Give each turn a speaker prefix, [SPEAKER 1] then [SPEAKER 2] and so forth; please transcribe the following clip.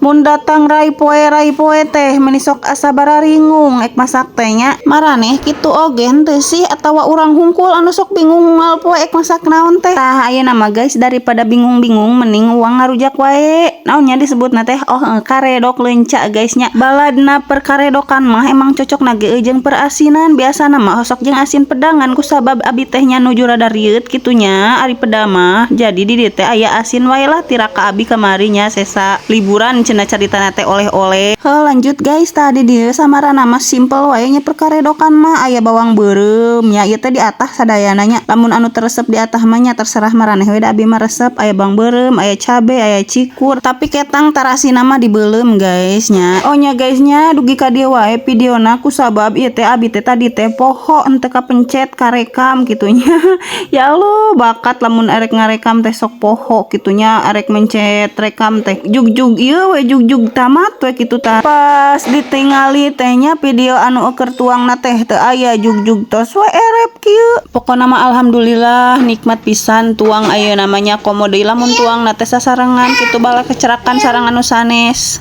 [SPEAKER 1] Mun datang rai poe rai poe teh meni sok asa bararingung ek masak teh nya. Maraneh kitu oge henteu sih atawa urang hungkul anu sok bingung unggal poe ek masak naon teh? Tah, ayeuna mah, guys, daripada bingung-bingung mending uang ngarujak wae. Naon nya disebutna teh? Oh, karedok leunca, guys, nya. Baladna perkaredokan mah emang cocok na ge jeung perasinan. Biasana mah osok jeung asin pedangan, kusabab abi teh nya nuju rada rieut kitu nya ari peda mah. Jadi di dieu teh aya asin wae lah tira ka abi kamari nya, sesa liburan cenah caritana teh oleh-oleh. Heuh, lanjut, guys. Tadi dieu samarana mah simple wae nya perkaredokan mah, aya bawang beureum nya, ieu teh diatah sadayana nya. Lamun anu teu resep diatah mah nya terserah maraneh we, da abi mah resep. Aya bawang beureum, aya cabe, aya cikur, tapi ketang tarasina mah dibeuleum, guys, nya. Oh nya, guys, nya, dugi ka dieu wae videona kusabab ieu teh abi teh tadi teh poho henteu kapencet karekam kitu nya. Ya Allah, bakat lamun erek ngarekam teh sok poho kitu nya, arek mencet rekam teh jugjug ieu we, jugjug tamat we kitu tah. Pas ditingali teh nya, video anu eueur tuangna teh teu aya, jugjug tos we erep kieu. Pokona mah alhamdulillah nikmat pisan tuang ayeuna mah nya, komo deui lamun tuangna teh sasarengan kitu, bala kecerakan sareng anu sanes.